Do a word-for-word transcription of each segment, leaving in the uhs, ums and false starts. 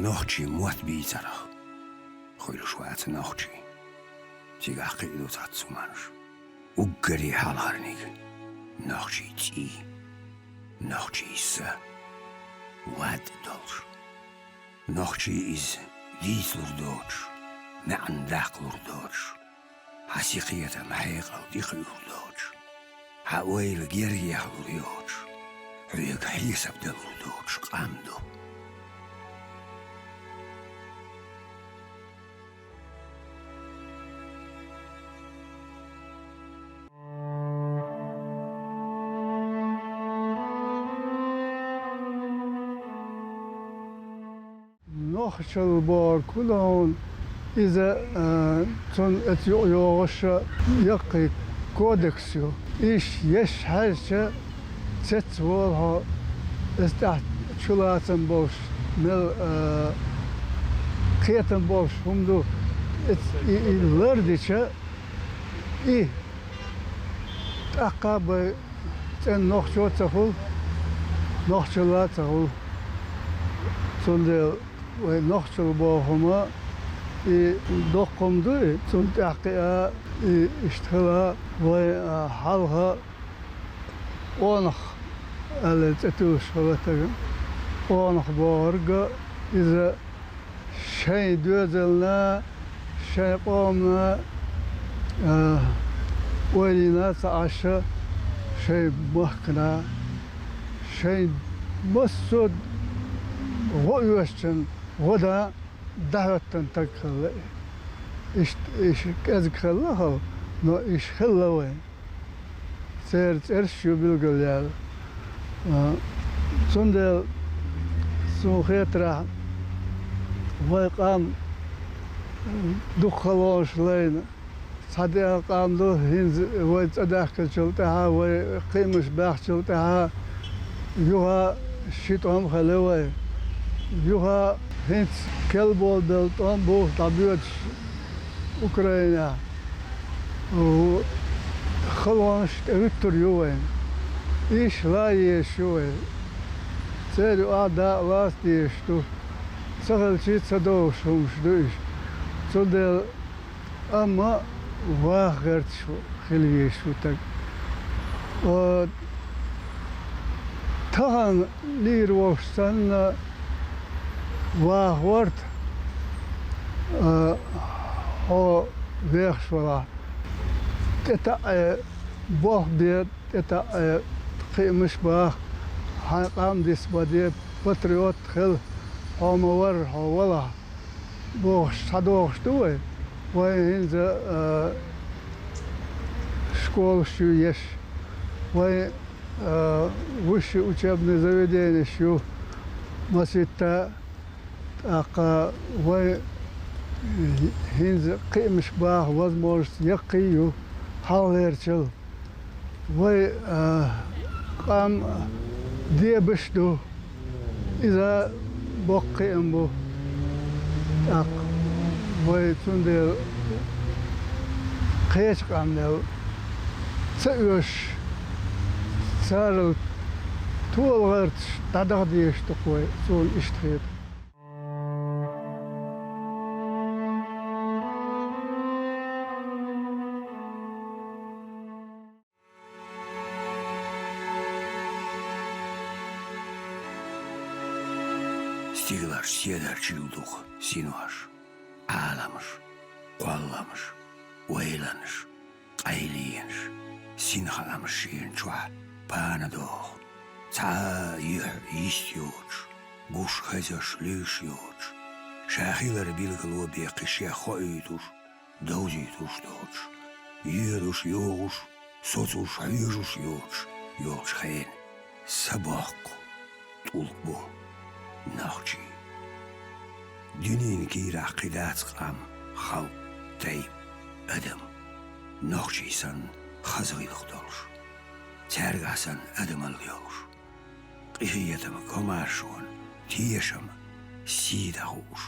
Нохчийн мотт бийцарах хуьлуш вац нохчий. Цигахь кхиъна ду цхьацца хӀуманаш. Уггаре хьалхарниг: нохчийн цӀий, нохчийн са, вад долуш. Нохчийн иза дийцалур доцуш, маьӀна даккхалур доцуш, хьан синкхетам, хьекъал тӀекхуьур доцуш, хьан ойла герга яхалур йоцуш, хьоьга хьесап далур доцуш къам ду. Нохчалла бохург хӀун ду хьуна? Иза, а, цунна оцу юкъа йогӀуш яккхий кодекс ю. Иштта еш хьаьжча, цецволу хьо, иза тӀехь чулацам болуш, мел, а, кхетам болуш хӀума ду. Эц-, и, и лардича, и тӀаккха а бай цӀена нохчо а ца хуьлу, нохчалла а ца хуьлу. Цундела вай нохчалла боху хӀума, и доккха хӀума ду и, цунна тӀехь кхиа, и иштта хила, вай, а, хьалха къонах аьлла цӀе туьллуш хила стага. Къонах бохург а иза шайн доьзална, шайн къомана, а, ойла йина ца Ӏаш, шайн махкана, шайн массо а гӀо оьшучун гӀо дан дӀахӀоьттина стаг хилла и. Иштта, иштта кӀезиг хилла хьо, но иштта хилла вайн. Церан цӀераш ю билгалъяьлла. А, цундела суна хетарехь, вай къам дукха халонаш лайна, цхьа декъа къам ду, хӀинца вай цӀа даьхкинчул тӀаьхьа, вай кхиамаш баьхначул тӀаьхьа, юха ши тӀом а хилла вай. Юха хӀинца кел болу белла тӀом бу дӀабоьдуш Украинехь. Халонаш тӀе хӀуьттур ю вайн. Иштта ла езаш ю вай. Церан юкъахь дакъа лаца дезаш ду. Ца хилча а ца догӀуш хӀумаш ду уьш. Цундела амма ваха гӀерташ хила везаш ву стаг. О, тахана лийр волуш санна, ваха варта, а, хьо вехаш валахь. ТӀетаӀе болх бе, тӀетаӀе кхиамаш баха, хьайн къам дисбан де, патриот хила, хьо ма-варра хьо валахь. Бохуш, схьадогӀуш ду вай. Вайн хӀинца, а, школаш ю еш. Вайн, а, высший учебный заведенеш ю маситта. ТӀаккха вайн хӀинца кхиамаш баха возможность яккхий ю, хьалхарчул. Вай, а, къам дебаш ду. Иза боккха кхиам бу. ТӀаккха вай цундела кхечу къамел ца оьшуш, царал тола гӀерташ дӀадаха дезаш ду-кх вай, суна иштта хета. Стигаларчу седарчийла ду-кх синош, Ӏаламаш, кхолламаш, ойланаш, къайленаш, синхаамаш шена чохь пана доху. Цхьа а юьхь йист йоцуш, гуш хезаш, луьйш йоцуш, ша хилар билгало бен кхин шех хоуьйтуш, довзуьйтуш доцуш, йоьдуш, йогӀуш, соцуш, хьоьжуш йоцуш йолчу хенан са боккху тӀулг бу нохчий. Дуьненан кийрахь кхин дац къам, халкъ, тайпа, адам, нохчий санна хаза гӀиллакх долуш, цаьргахь санна адамалла йолуш, къинхетам, комаьршонан тешам, сий дӀахууш.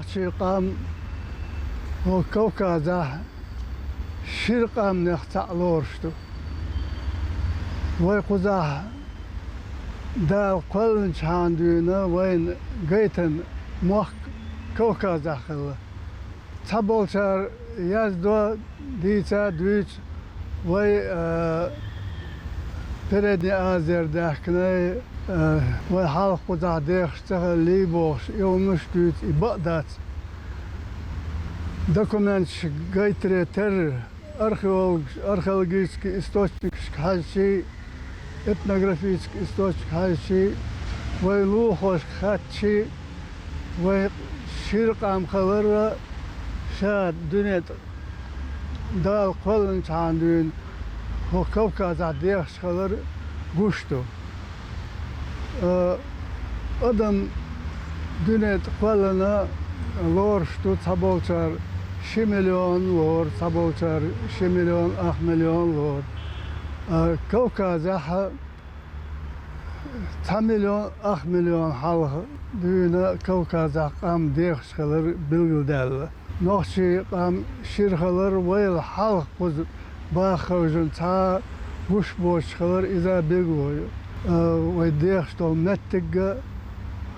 Ши къам хӀокху Кавказехь шира къаьмнех цхьаъ лоруш ду. Вай кхузахь Дала кхоьллинчхьана дуьйна вайна гайтина мохк Кавказехь хилла. Цхьаболчара яздо, дийца а дуьйцу, вай, а, Передний Азера даьхкинарг, а, вай хьалха кхузахь дехаш ца хиллий бохуш, и хӀуманаш а дуьйцу, и бакъ дац. Документаш гайтаре терра, археологаш-, археологический источникашка хьаьжчий, этнографический источникашка хьаьжчий, вай лулахошка хаьттичий, вай шира къам хилар а ша дуьне тӀе Дала кхоьллинчхьана дуьйна хӀокху Кавказехь дехаш хилар гуш ду. Э, адам дуьне тӀе кхоьллина лоруш ду, цхьаболчара ши миллион лору, цхьаболчара ши миллион ах миллион лору. Э, Кавказехь цхьа миллион ах миллион хьалха дуьйна Кавказехь къам дехаш хилар билгалдаьлла. Нохчийн къам шира хилар вайл хьалха кхуза баха хевшина цхьа а гуш боцуш хилар иза билгало ю. А, вай дехаш долу меттиг а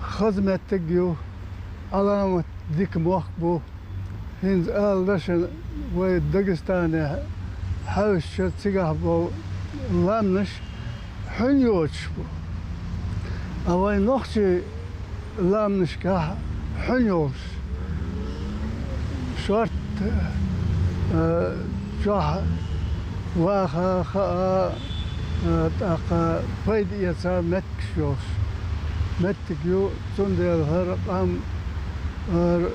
хаза меттиг а ю, Ӏаламат дика мохк бу. ХӀинца ала дашна, вай Дагестане хьаьвсича цигахь болу ламнаш хьуьнан йоцуш бу. А вайн нохчийн ламнашкахь хьуьнан йолуш, шорта, э, чохь ваха, хаа, э, тӀаккха пайда эца меттигаш йолуш меттиг ю, цундела хӀара къам, хӀара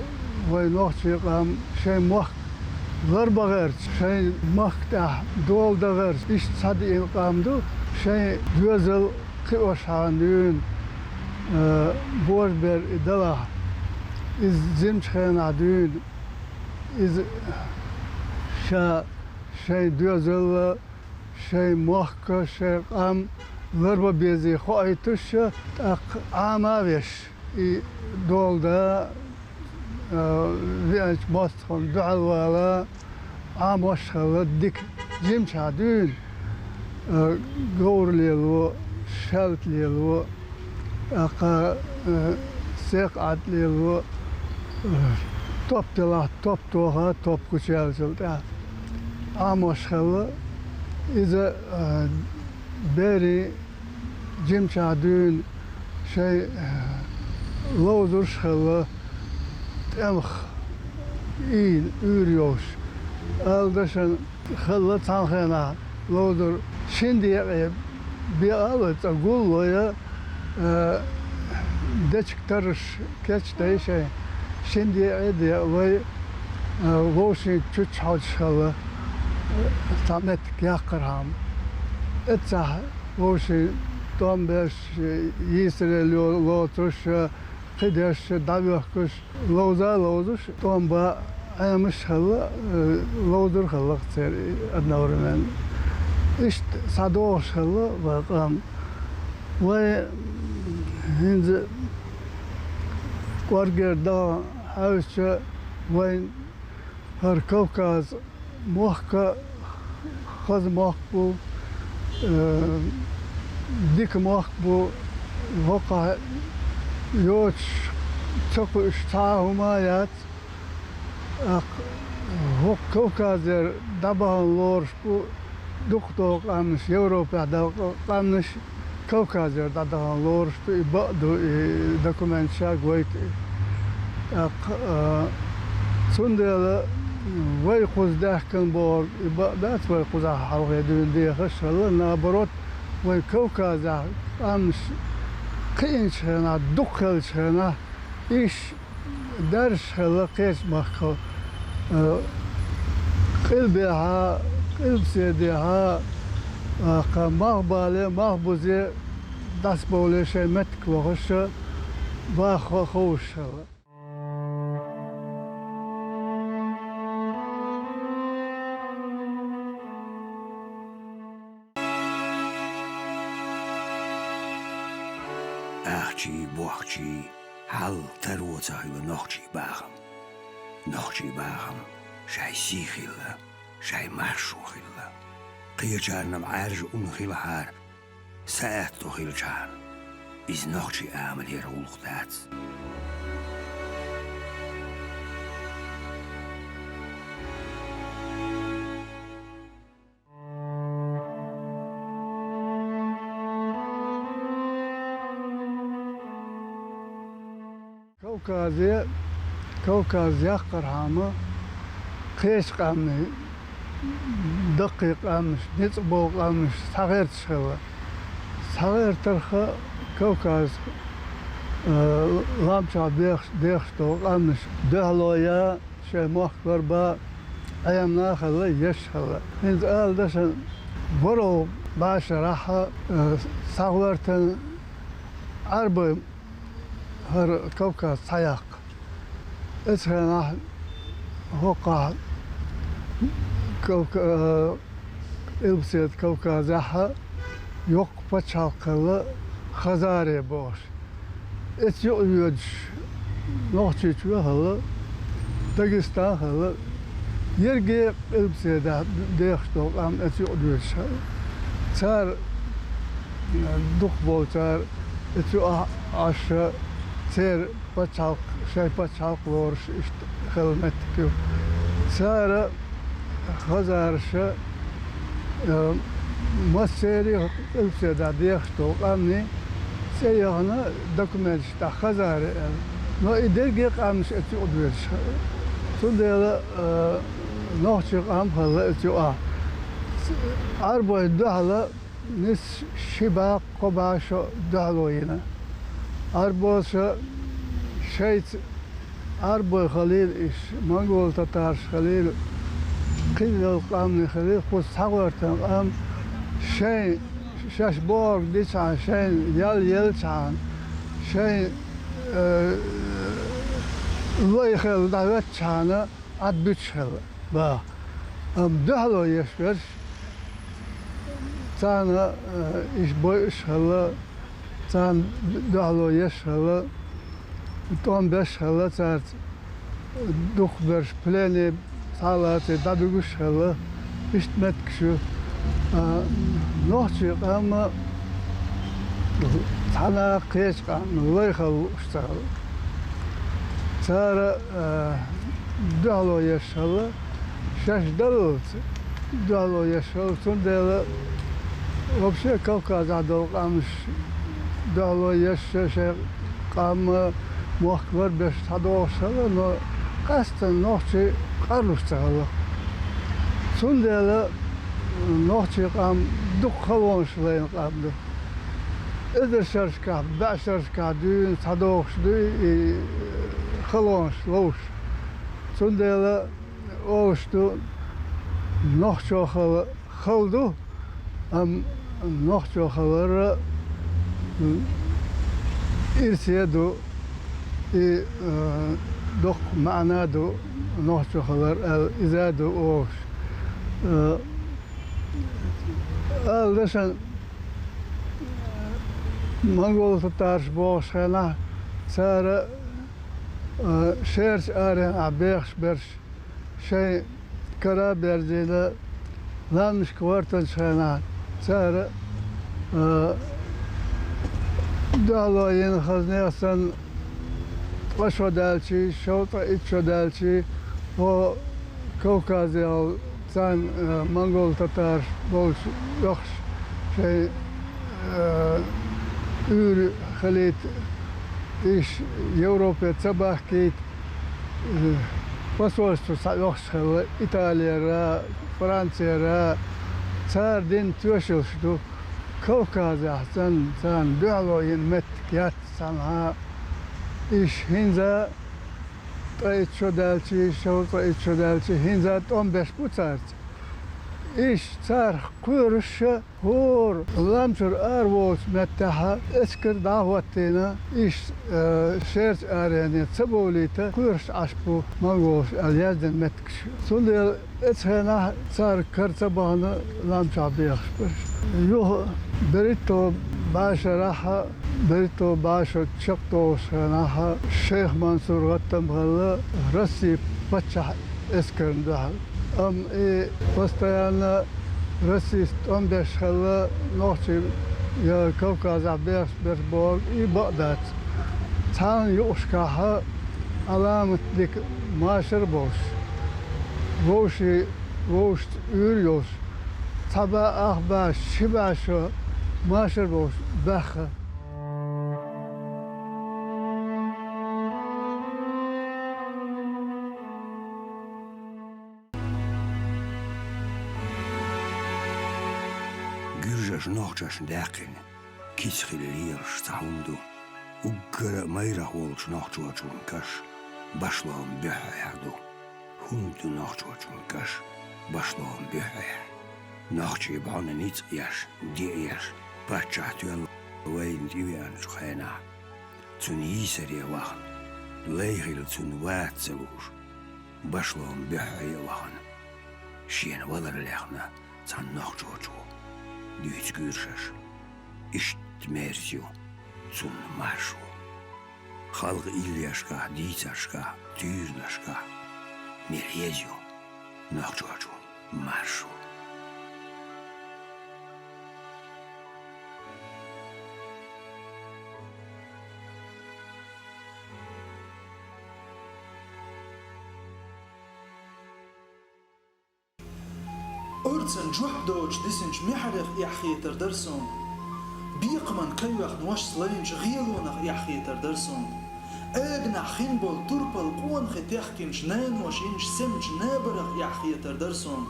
вайн нохчийн къам шайн мохк ларбан гӀерташ, шайн махка тӀехь дола дан гӀерташ, иштта схьадеана къам ду, шайн доьзал кхиош хьана дуьйна, э, божабер и далахь, иза жимачу хенахь дуьйна, иза ша шайн доьзал а, шайн мохк а, шайн къам ларбан безий хоуьйтуш, тӀаккха Ӏама а веш, и дола дан, а, веанчу мостагӀна дуьхьал вала, Ӏамош хилла дика жимачохь дуьйна, а, говр лело, шаьлта лело, тӀаккха, а, секха Ӏад лело, а, топ делахь, топ тоха, топ гучуяьллачул тӀаьхьа Ӏамош хилла. Иза, а, берийн жимачохь дуьйна шайн, а, ловзурш а хилла, тӀемах ийна уьйр йолуш. Ала дашна, хилла цхьана хенахь ловзур шина декъе бен а лой, цкъа гулло я, а, дечиг тарраш кечдой шайн, шина декъе а декъалой, а, вовшийн чучча хьожуш хилла, а, цхьа меттиг яккхархьама. Эццахь вовшийн тӀом беш, йийсаре ло-, лоцуш, а, кхидерш дӀавоьхкуш, ловза а ловзуш, тӀом бан Ӏемаш а хилла, э, ловзур а хилла церан одновременно. Иштта схьадогӀуш хилла вайн къам. Вай хӀинца кӀоргера даха хьаьвсича, вайн хӀара Кавказ мохк а хаза мохк бу, э, дика мохк бу, хӀокхахь йоцуш ца кхуьуш цхьа а хӀума а яц. ТӀаккха хӀокху Кавказера дӀабахана лоруш бу дукхах долу къаьмнаш, Европехь долу къаьмнаш, Кавказера дӀадахана лоруш ду, и бакъ ду, и документаша гойту и. ТӀаккха, а, цундела вай кхуза даьхкина бохург, и бакъ дац вай кхузахь хьалхе дуьйна дехаш а хилла, наоборот, вай Кавказехь къаьмнаш кхиъначу хенахь, дукха хиллачу хенахь, иш даьржаш хилла кхечу махкахула, э, къилбехьа, къилбаседехьа, а, кху малхбале, малхбузе дӀасабовле шайн меттиг лохуш, баха ховшуш хилла. Ахчий, бохчий, хьал таро ца хилла нохчий бахам. Нохчийн бахам шайн сий хилла, шайн маршо хилла. Кхечарна-м Ӏаьржа ун хилахьара, са аьтто хилчахьана, иза нохчийн амалера гӀуллакх дац. Кавказе, Кавказ яккхархьама кхеча къаьмнийн, даккхий къаьмнаш, ницкъ болу къаьмнаш схьагӀерташ хилла. СхьагӀертарх Кавказ, э, лам чохь дехаш, дехаш долу къаьмнаш дуьхьало ян, шайн мохк ларбан Ӏемина а хилла, еш а хилла. ХӀинца ала дашан, ворхӀ бӀешарахь, э, схьагӀертан Ӏарбой хӀара Кавказ схьаяккха. Оцу хенахь хӀокхахь Кавка-, э, Къилбаседа Кавказехь йоккха пачхьалкх хилла, Хазари бохуш. Оцу юкъа йоьдуш Нохчийчоь а хилла, Дагестан а хилла, ерриге Къилбаседа дехаш долу къам оцу юкъа доьдуш хилла. Цара, дукхахболчара оцу юкъахь Ӏаш, церан пачхьалкх, шайн пачхьалкх лоруш иштта хилла меттиг ю. Цара, хазараша, э, массеран а Къилбаседа дехаш долу къаьмнийн цӀе яхана документаш тӀехь Хазари аьлла. Но и дерриге а къаьмнаш оцу юкъа доьдуш хилла. Цундела, э, нохчийн къам хилла оцу юкъахь. Ӏарбой дуьхьала нис ши бӀе, кхо бӀе шо дуьхьало йина. Ӏарбоша шайца, Ӏарбой хилийла уьш, монголо-татараш хилийла, кхидолу къаьмнийн хилийла, кхуза схьагӀертан къам шайн, шаьш бохург дичахьана, шайна ял елчахьана, шайн, э, лай хилла дӀахӀоьттичахьана, Ӏад буьтуш хилла баха. Амма дуьхьало еш верш, царна, э, уьш бойуш хилла, царна дуьхьало еш хилла, тӀом беш хилла цаьрца, дукхахберш плене схьа а лаций, дӀадуьгуш хилла, иштта меттигаш ю. А, нохчийн къам а цхьана а кхечу къаьмнийн лай хилла лууш ца хилла. Цара, а, дуьхьало еш хилла, шаьш даллалц дуьхьало еш хилла, цундела вообще Кавказехь долу къаьмнаш дуьхьало еш, шайн къам а, мохк ларбеш схьадогӀуш хилла, но къаьсттина нохчий къарлуш ца хилла. Цундела нохчийн къам дукха халонаш лайна къам ду. Эзар шерашкахь, бӀе шерашкахь дуьйна схьадогӀуш ду и халонаш ловш. Цундела олуш ду, нохчо хала хала ду, амма нохчо хилар, м, ирсе а ду, и, э, доккха маьӀна а ду, нохчо хилар аьлла, иза а ду олуш. Э, ала дашан, монголо-татараш бохучу хенахь, цара, э, шерачу аренахь бехаш берш, шайн кара а берзийна, лаьмнашка гӀортанчу хенахь, цара, а, дуьхьало йина, хаза нехан санна, ткъа шо даьлчий, шовзткъа итт шо даьлчий, хӀо Кавказехула царна, а, монголо-татараш болчу оьхуш, шайн, а, уьйр хилийта, уьш Европе ца бахкийта, посольство схьаоьхуш хилла Италера, Францера, цара дина тоьшаллаш ду. Кавказехь санна царна дуьхьало йина меттиг яц цхьанхьа. Уьш хӀинца ткъа итт шо даьлчий, шовзткъа итт шо даьлчий, хӀинца тӀом беш бу цаьрца. Уьш царах кхоьруш а, хӀора лам чуьра араволучу меттехь эскар дӀа а хӀоттийна, уьш, э, шерачу арене ца бовлийта кхоьруш Ӏаш бу монголаш аьлла яздина меттигаш. Цундела оцу хенахь цара кара ца бахана лам чохь бехаш берш. Юха берхӀитта бӀешарахь, берхӀитта бӀе шо чекхдолуш хенахь Шайх Мансур гӀаттам хилла, Росси паччахьа эскарна дуьхьал. Амма и постоянно Россис тӀом беш хилла, нохчий я Кавказахь бехаш берш бохург и бакъ дац. Цхьана юкъашкахь Ӏаламат дика машар а болуш, вовшийн вовшашца уьйр а йолуш, цхьа бӀе ах бӀе ши бӀе шо машар а болуш баьхна. Гуьржаша нохчашна даьккхина кица хила лелаш цхьа хӀума ду. Уггара а майрах волчу нохчочун каш башлон буьххьехь ду. ХӀунда ду нохчочун каш башлон буьххьехь? Нохчий бӀаьнна ницкъ еш, де еш, паччахь тоьлла вайна тӀевеанчу хенахь, цунна йийсаре вахана, лай хилла цунна ваца ца лууш, башлон буьххье а вахана, шена валар лехна цхьана нохчочо, дуьйцу гуьржаша. Иштта мерза ю цунна маршо. Халкъан иллешкахь, дийцаршкахь, туьйранашкахь мел еза ю нохчочун маршо. Орцан жоп доцуш дисинчу мехьарех эхь хетар дара суна. Бекхаман кайоьхна вашас лайначу гӀелонах эхь хетар дара суна. Аганахь хин болу турпал къонахий техкинчу наноша йинчу семачу набарах эхь хетар дара суна.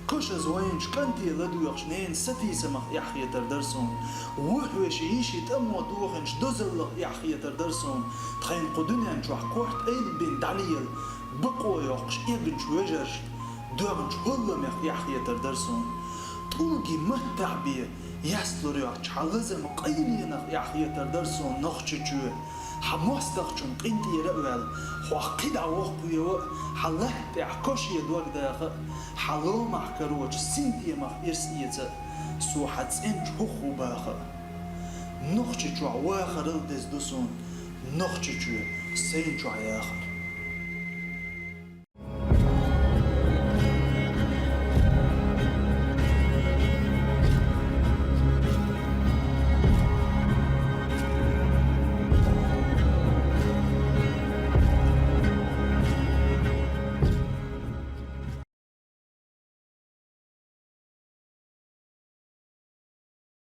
Кошаза вайначу кӀанте ладоьгӀучу ненан сатийсамах эхь хетар дара суна. Вуьш вешин йишин тӀамо дохийначу дозаллах эхь хетар дара суна. Тхайна кху дуьнен чохь корта айла бина дӀалела, бакъо йоккхуш эгначу вежаршна доьгӀначу хӀолламех эхь хетар дара суна. ТӀулгий маттахь бен яслур йоцчу хьан лазаман къайленах эхь хетар дара суна, Нохчийчоь. Хьан мостагӀчун къинтӀера а ваьлла, хьох кхидӀа воккхаве а, хьан латта тӀехь кошан дог даха а, хьан ломахь карочу синтемах ирс эца а, со хьан цӀеначу хӀух ву баха а. Нохчийчохь вахарал деза ду суна, Нохчийчоь, сайна чохь яхар.